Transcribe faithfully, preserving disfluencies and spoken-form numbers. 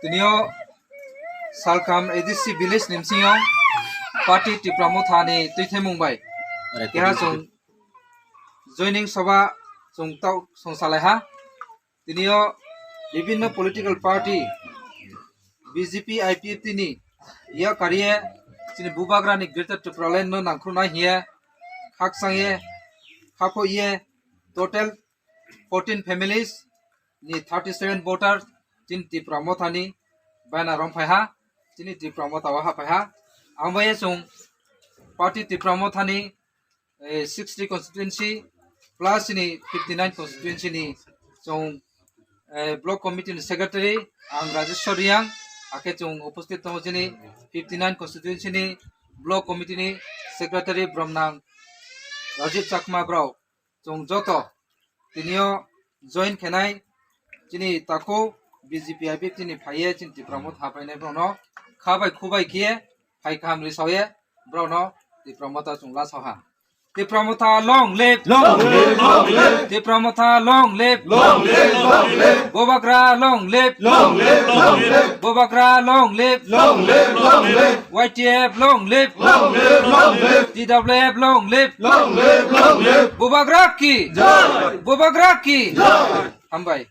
Tinio Salkam A D C village ni bisingo party Tipra Motha ni twi themung bai keha chwng joining sabha chwng tau chwng salai ha. Tinio bibhinno political party B J P I P F T ni ya kariye chini bubagra ni Greater Tipraland no nangkhru nai hiye khakchang ye khapho ye total fourteen families ni thirty seven voter chini Tipra Motha ni baina rong phai ha, chini Tipra Motha o ha phai ha. Ang bai chwng party Tipra Motha ni, eh, sixty constituency plus chini fifty nine constituency ni chwng, eh, block committee ni secretary ang Rajeshwar Riang, akhe chwng uposthit tongo chini fifty nine constituency ni block committee ni secretary bromnang Rajiv Chakma bro. Chwng joto tinio join khenai chini takhuk B J P I P F T ni phaiye chini Tipra Motha phainai borokno kha bai khu bai khiye phai kaham ri saoye borokno Tipra Motha chwng la saoha. Tipra Motha long live! Long live, long live! Tipra Motha long live! Long live, long live! Bubagra long live! Long live, long live! Bubagra long live! Long live, long live! Y T F long live! Long live, long live! T W F long live! Long live, long live! Bubagra ki! Jai! Bubagra ki! Jai! Hambai.